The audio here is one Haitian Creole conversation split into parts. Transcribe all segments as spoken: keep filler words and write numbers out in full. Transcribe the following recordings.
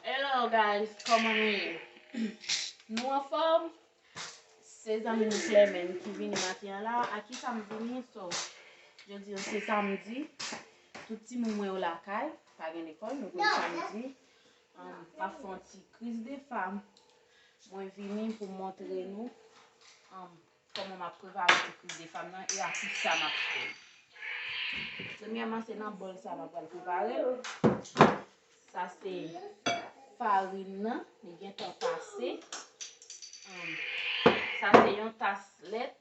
Hello guys, kòman nou ye? Nou anfòm? Se zanmi nou Clement ki vini maten an la. A kisa m vini? So, jodi an se samdi. Tout timoun mwen yo lakay, pa gen lekòl, nou konn samdi. Um, m ap fè yon ti kriz de fam. Mwen vini pou montre nou, um, kòman m ap prepare ti kriz de fam nan e a kisa m ap fè l. Premyèman, se nan bòl sa m ap pral prepare l. Sa se farin nan, li gentan pase. Um, sa se yon tas lèt.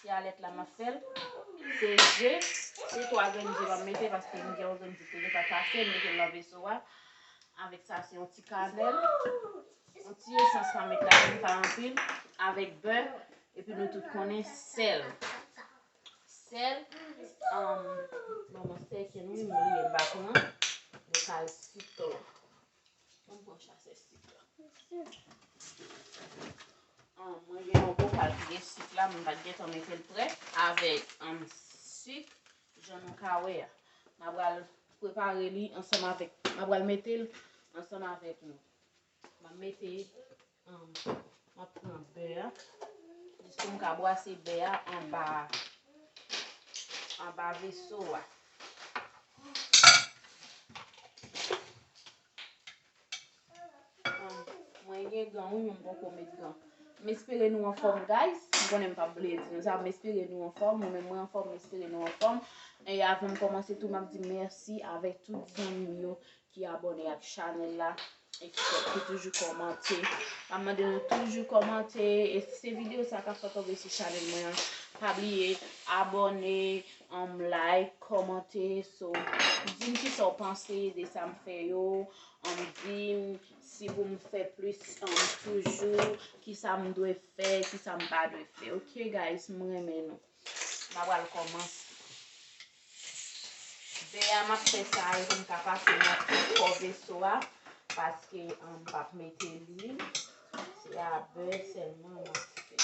Se a lèt la m ap fè l. Se ze, se twa grenn ze m ap mete paske m gen yon grenn ze ki gentan kase, m mete l nan veso a. Avèk sa, se yon ti kanèl, yon ti esans m ap met la, men pa anpil, avèk bè, epi nou tout konnen sèl. Sèl, um, manman sèl ke nou, m bliye m pa pran, bokal sik la. Bon, bon, sa se sik la. Ah, mwen gen yon bokal ki gen sik la, mwen pa t gentan mete l prè avèk, um, sik, jan nou ka wè a. M a pral prepare li ansanm avèk, m a pral mete l ansanm avèk nou. M a mete, um, m a pran bè a, jis pou m ka bwase bè a anba, anba veso a. Mwen gen gan, wi, men m poko met gan. M espere nou anfòm, guys. M konnen m p ap bliye di nou sa. M espere nou anfòm. Mwen menm, mwen anfòm, m espere nou anfòm. E avan m kòmanse tou, m ap di mèsi avèk tout zanmi m yo ki abòne ak chanèl la e ki, ki toujou kòmante. M ap mande nou toujou kòmante. E si se videyo sa k ap fè tonbe sou chanèl mwen an, pa bliye abòne, um, like, kòmante. So, di m kisa w panse de sa m fè yo. Um, di m si pou m fè plis, um, toujou, kisa m dwe fè, kisa m pa dwe fè. Ok, guys, m renmen nou. M a pral kòmanse. Bè a, m ap fè sa a, e pou m ka pase nan tout kò veso a, paske, um, m p ap mete lwil. Se a bè sèlman m ap fè.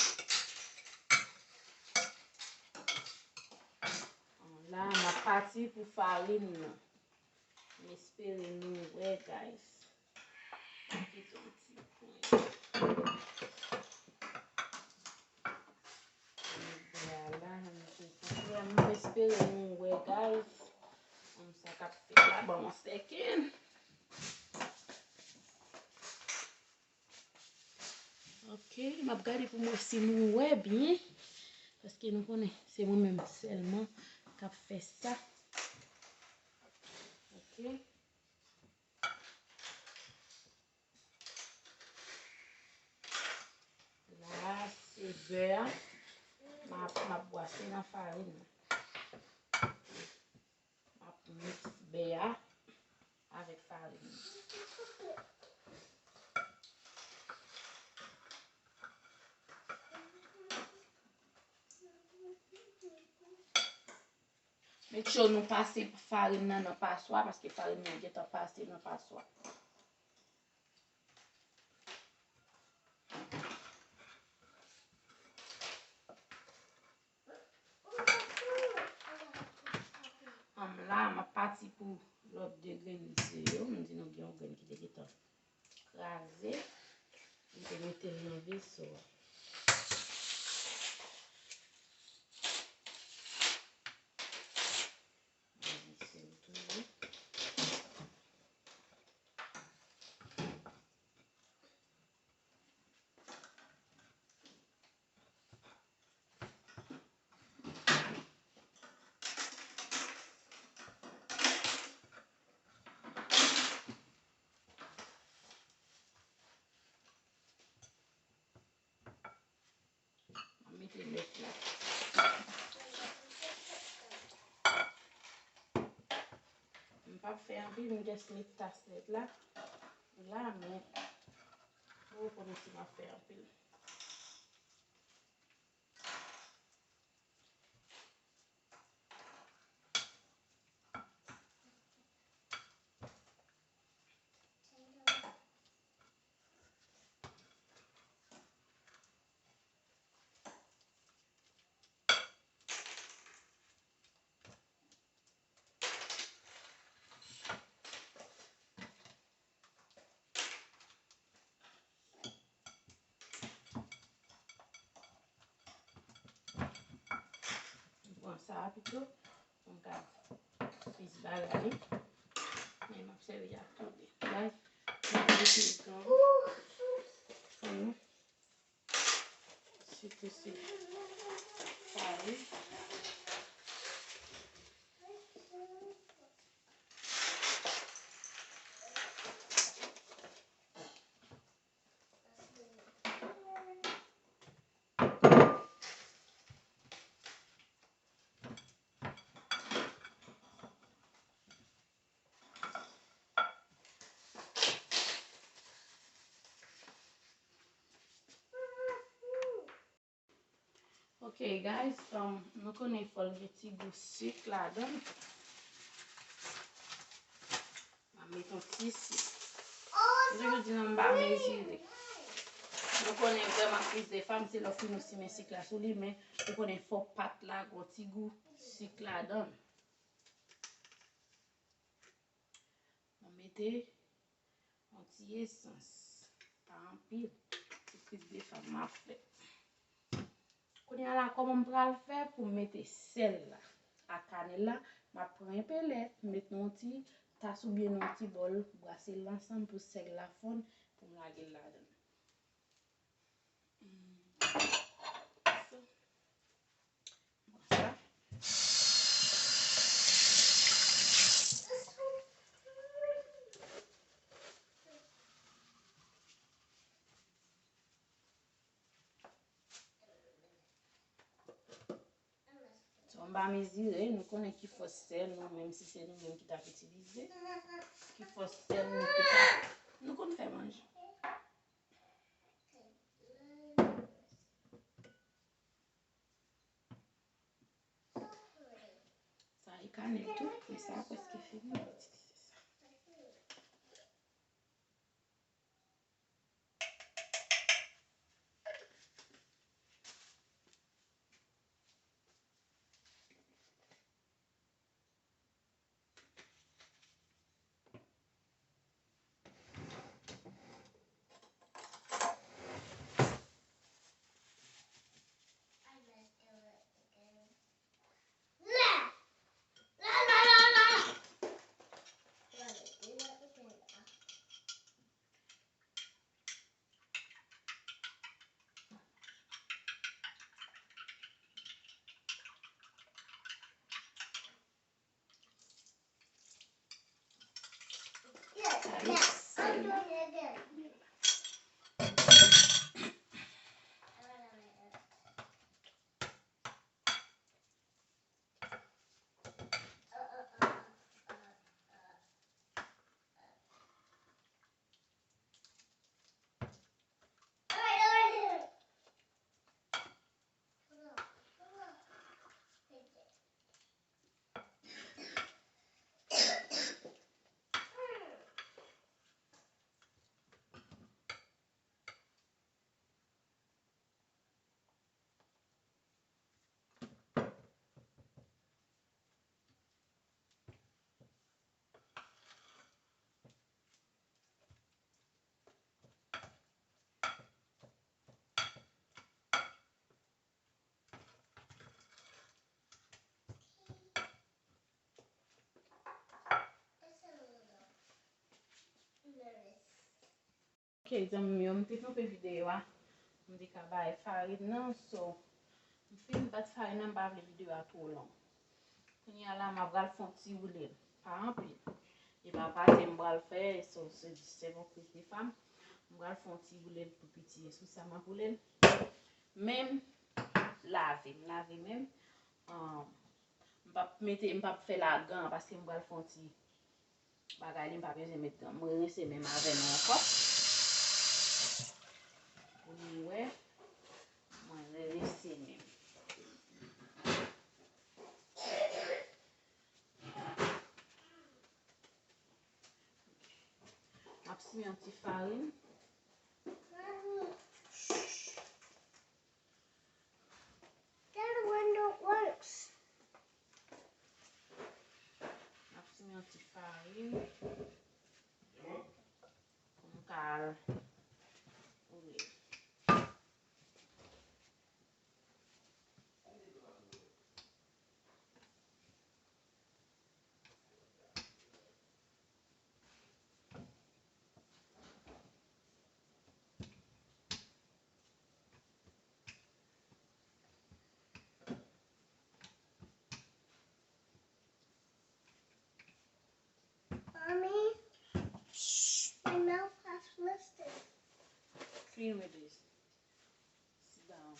La, m ap pati pou farin nan. M espere nou wè, guys. Kite yon ti pwen. Met bè a la, m espere nou wè, guys. Konn sa k ap fèt la, ban m yon second. Ok, m ap gade pou m wè si nou wè byen. Paske nou konnen, se mwen menm sèlman k ap fè sa. Ok. La, se bè a. M ap, m ap bwase nan farin nan. M ap miks bè a avèk farin nan. Make sure nou pase farin nan nan paswa, paske farin nan gentan pase nan paswa. Anm, la, m ap pati pou lòt de grenn ze yo. M di nou gen yon grenn ki te gentan kraze. M te mete l nan veso a. M ap mikse l toujou. Mete lèt la. M p ap fè anpil, m just met tas lèt la. La, men, ou konnen si m ap fè anpil. Sa a pito, pou m ka plis bagay li. Men m ap sèvi ak tou de. Guys, m ap mete gan pou nou. Sitou se pare. Ok, guys, um, nou konnen fò l gen ti gou sik ladan l. M ap met yon ti sik. M toujou di nou m pa mezire. Nou konnen vrèman kwizè fanm se lè w fin ou simen sik la sou li, men ou konnen fò pat la gon ti gou sik ladan l. Mwen mete yon ti esans, pa anpil, ti kwizè fanm m ap fè. Kounye a la, kòman m pral fè pou m mete sèl la ak kanèl la? M ap pran enpe lèt, m met nan yon ti tas oubyen nan yon ti bòl, brase l ansanm pou sèl la fonn, pou m lage l ladan l. Hmm. Sa. Sa m pa mezire, nou konnen ki fòs sèl nou, menm si se nou menm ki t ap itilize. Ki fòs sèl nou te ka, nou konn fè manje. Sa e kanèl tou, men sa a prèske fini, m itilize sa. Ok, zanmi m yo, m te kanpe videyo a. M te ka bay farin nan, so, m fin bat farin nan, m pa vle videyo a twò long. Kounye a la, m ap pral fè yon ti woule l. Pa anpil. E pa pate m pral fè, so, se, se yon kwizè fanm. M pral fè yon ti woule l pou piti, e sou sa m ap woule l. Men m lave, m lave men m. Ah, m p ap mete, m p ap fè lagan, paske m pral fè yon ti bagay li, m pa bezwen met gan. Mwen rese menm avè nou ankò. Pou nou wè, mwen rese menm. M ap simen yon ti farin. That one don't works. M ap simen yon ti farin pou m ka al woule. Clean with this. Sit down.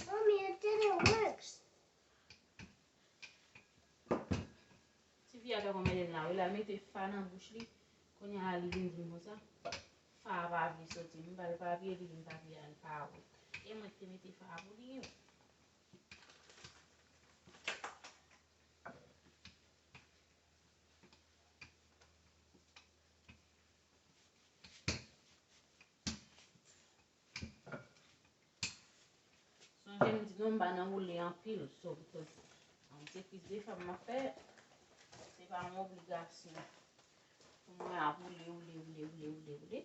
Mommy, it didn't work. Ti fi a t ap mete l la wi, l al mete fa nan bouch li. Kounye a li vin di m konsa, fa a pa vle soti. M ba l papye, li di m papye a li pa wè. E mwen ki te mete fa a pou li wi. Sonje m di nou m pa nan woule anpil, so, because, um, se plis de fwa m ap fè, se pa yon obligasyon pou mwen ap woule, woule, woule, woule, woule, woule.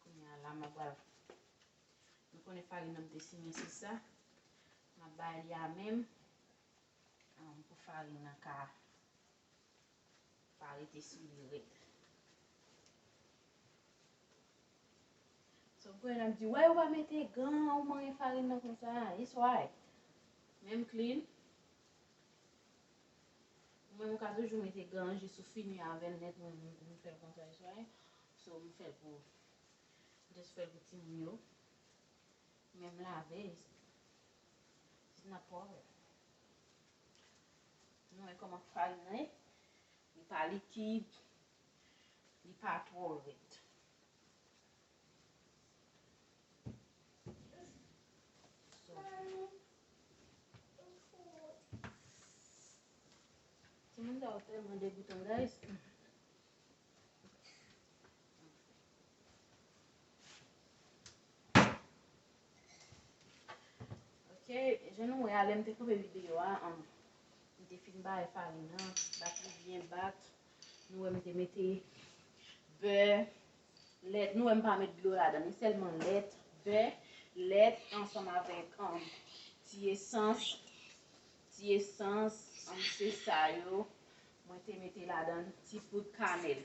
Kounye a la, m ap pral, nou konnen farin nan m te simen sou sa, m ap bay li a men m, um, pou farin nan ka pa rete sou li red. So, gwen ap di, why ou pa mete gan, ou manyen farin nan konsa? It's why. Men m clean. Mwen, m ka toujou mete gan jis ou fini avè l nèt, mwen, m, m fè l konsa, it's why. So, m fè l pou, just fè l pou timoun yo. Men m lave, it's not problem. Nou wè kòman farin nan ye? Li pa likid, li pa twò red. So, timoun sa yo tèlman degoutan, guys. Ok, jan nou wè a, lè m te kanpe videyo a, um, m te fin bay farin nan, bat li byen bat. Nou wè m te mete bè, lèt, nou wè m pa met dlo ladan, men sèlman lèt, bè, lèt ansanm avèk, um, ti esans, ti esans, um, se sa yo. Mwen te mete ladan ti poud kanèl.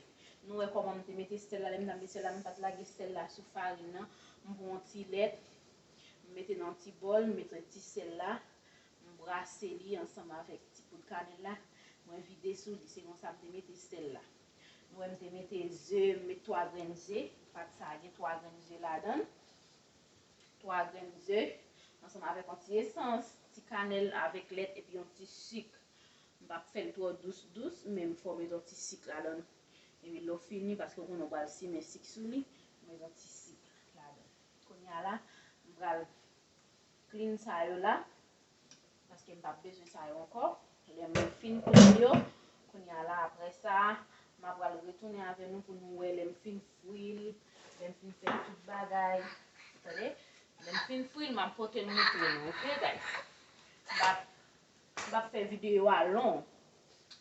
Nou wè kòman m te mete sèl la, lè m t ap met sèl la, m pa t lage sèl la sou farin nan. M pran yon ti lèt, m mete nan yon ti bòl, m mete ti sèl la, m brase li ansanm avèk ti poud kanèl la, mwen vide sou li, se konsa m te mete sèl la. Nou wè m te mete ze, m met twa grenn ze, pat sa a gen twa grenn ze ladan l. Twa grenn ze, ansanm avèk yon ti esans, ti kanèl avèk lèt epi yon ti sik. M p ap fè l twò dous dous, men m fò m met yon ti sik ladan l. Epi lè w fini, paske w konnen w pral simen sik sou li, m met yon ti sik ladan l. Kounye a la, m pral clean sa yo la, paske m p ap bezwen sa yo ankò. Lè mwen fin clean yo, kounye a la, apre sa, m ap pral retounen avè nou pou nou wè lè m fin fri l, lè m fin fè tout bagay. Tande? Lè m fin fri l, m ap pote l montre nou, ok, guys? M p ap, m p ap fè videyo a long.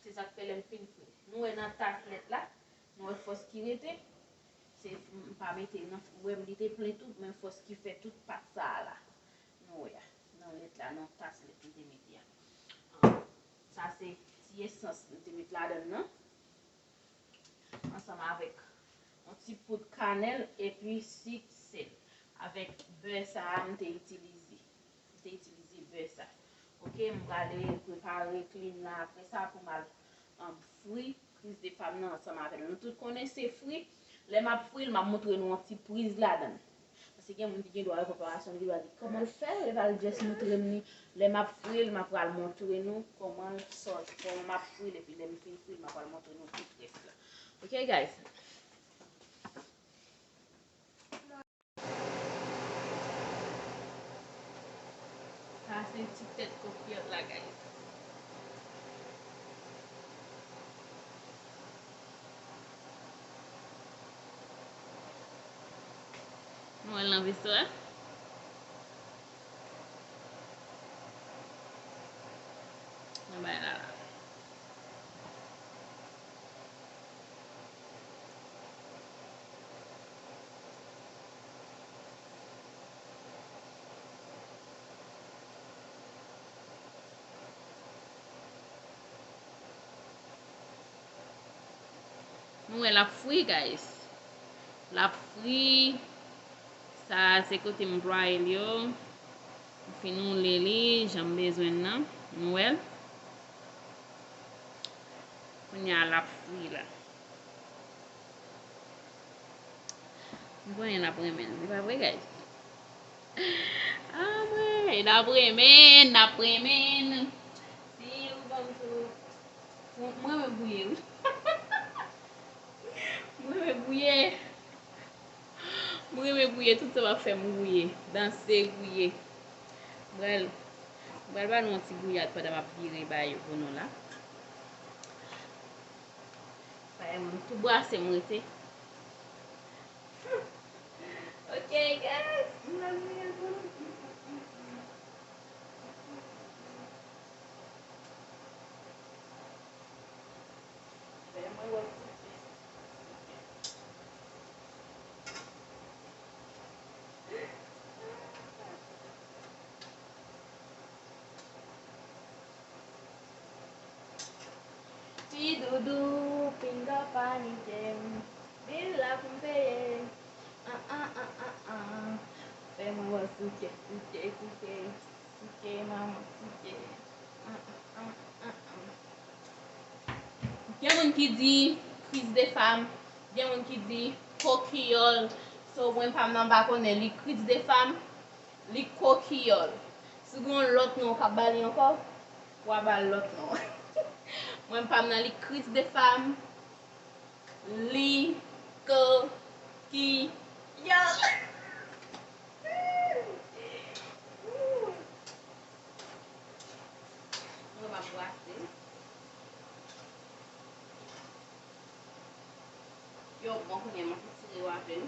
Se sa k fè lè m fin fri l. Nou wè nan tas lèt la, nou wè fòs ki rete. Se, m pa mete nan, ou wè m li te plen tou, men fòs ki fè tout pat sa a la. Nou wè a, nan lèt la, nan tas lèt m te mete a. Sa se ti esans m te met ladan l nan. Ansanm avèk yon ti poud kanèl epi sik, sèl. Avèk bè sa a m te itilize. M te itilize bè sa. Ok, m prale prepare clean la apre sa pou m al, um, fri kriz de pa m nan ansanm avè l. Nou tout konnen se fri. Lè m ap fri l, m ap montre nou yon ti priz ladan l. Paske gen moun ki gen dwa wè preparasyon l, ki dwa di, kòman l fè? Epa l just montre m li. Lè m ap fri l, m ap pral montre nou kòman l sòti, kòman m ap fri l, epi lè m fin fri l, m ap pral montre nou tout rès la. Ok, guys? Sa se ti tèt kòk piyòt la, guys. Nou wè l nan veso a. Nan bay la la. Nou wè l ap fri, guys. L ap fri. Sa a se kote m braye l yo. M fin woule li jan m bezwen l nan. Nou wè l? Kounye a l ap fri la. M konnen n ap renmen l, se pa vre, guys? Anmwey, n ap renmen, n ap renmen. Si ou ban m tou. Mwen, mwen renmen gouye, wi. Mwen renmen gouye. Mwen renmen gouye, tout sa m ap fè, m gouye. Danse, gouye. M pral, m pral ba nou yon ti gouyad pandan m ap vire bagay yo pou nou la. Bagay mwen tou brase m rete. Ok, guys. Ti doudou, pinga pa nike m. Bil la pou m peye. An, an, an, an, an. Fè mwen wè souke, souke, souke. Souke, manman, souke. An, an, an, an, an. Gen moun ki di kriz de fam, gen moun ki di kokiyòl. So, mwen pa m nan pa konnen li kriz de fam, li kokiyòl. Si gen yon lòt non w ka ba li ankò, w a ba l lòt non. Mwen pa m nan li kriz de fam, li kokiyòl. Mwen m ap brase. Yo, bon, kounye a, m ap retire yo avè m.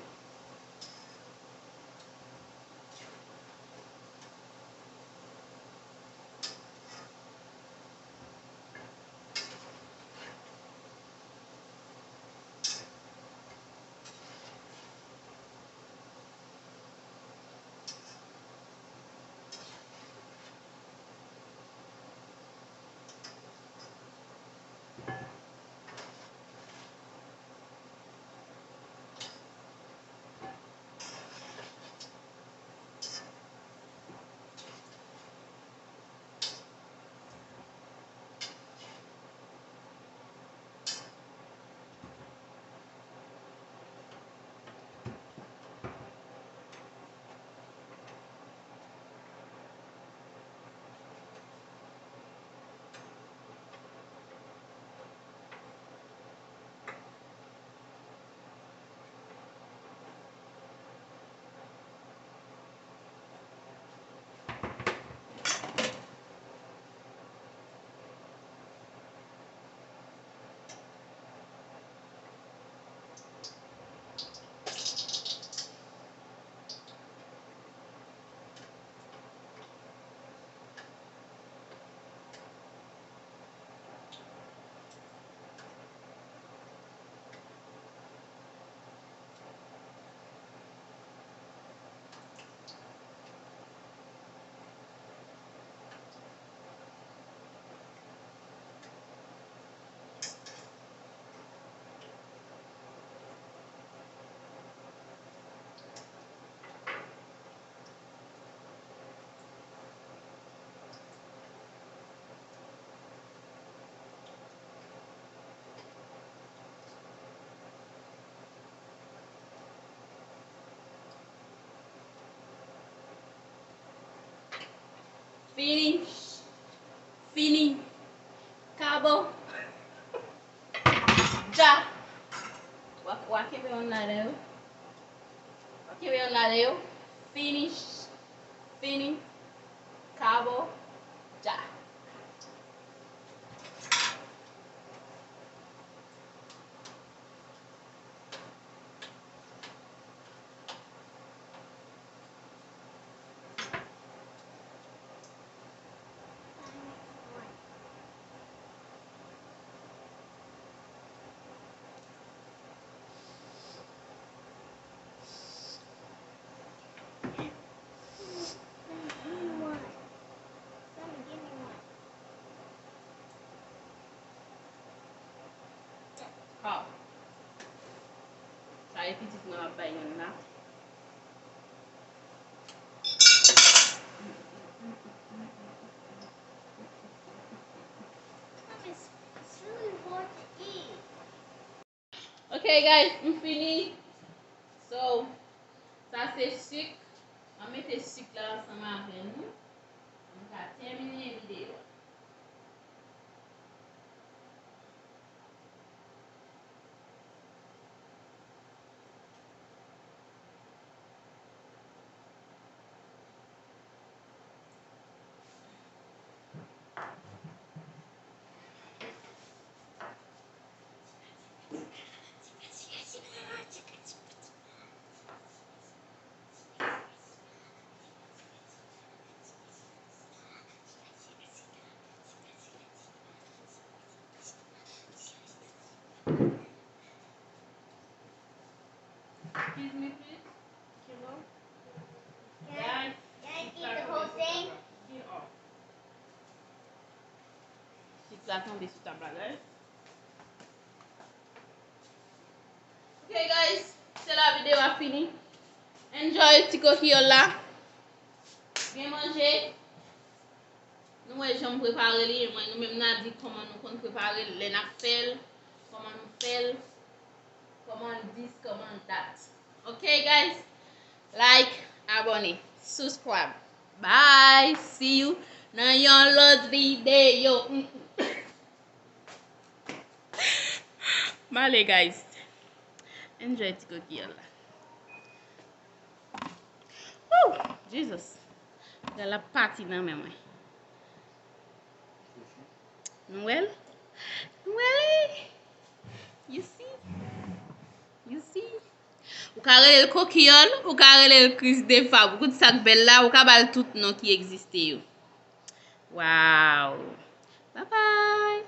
Fini. Fini. Kabo. Dja. W a, w a kenbe youn ladan yo. W a kenbe youn ladan yo. Finish. Fini. Kabo. Dja. Sa e pitit mwen m ap bay youn la. Ok, guys, m fini. So, sa se sik. Mwen mete sik la ansanm avè nou. Mwen ka tèmine videyo a. Excuse me, please. Kilo. Guys, guys, eat the whole thing. Get off. Sik la tonbe sou tab la, guys. Ok, guys, se la videyo a fini. Enjoy ti kokiyòl la. Byen manje. Nou wè jan m prepare li, e mwen, nou menm n a di kòman nou konn prepare l, lè n ap fè l, kòman nou fè l, kòman dis, kòman dat. Ok, guys? Like, abòne, subscribe. Bye, see you nan yon lòt videyo. M ale, guys. Enjoy ti kokiyòl la. Woo! Jesus. Gade l ap pati nan men mwen. Nou wè l? Nou wè l? You see? You see? Ou ka rele l kokiyòl, ou ka rele l Chris Defab. Ou koute sa k bèl la, ou ka ba l tout non ki egziste yo. Wow! Bye bye!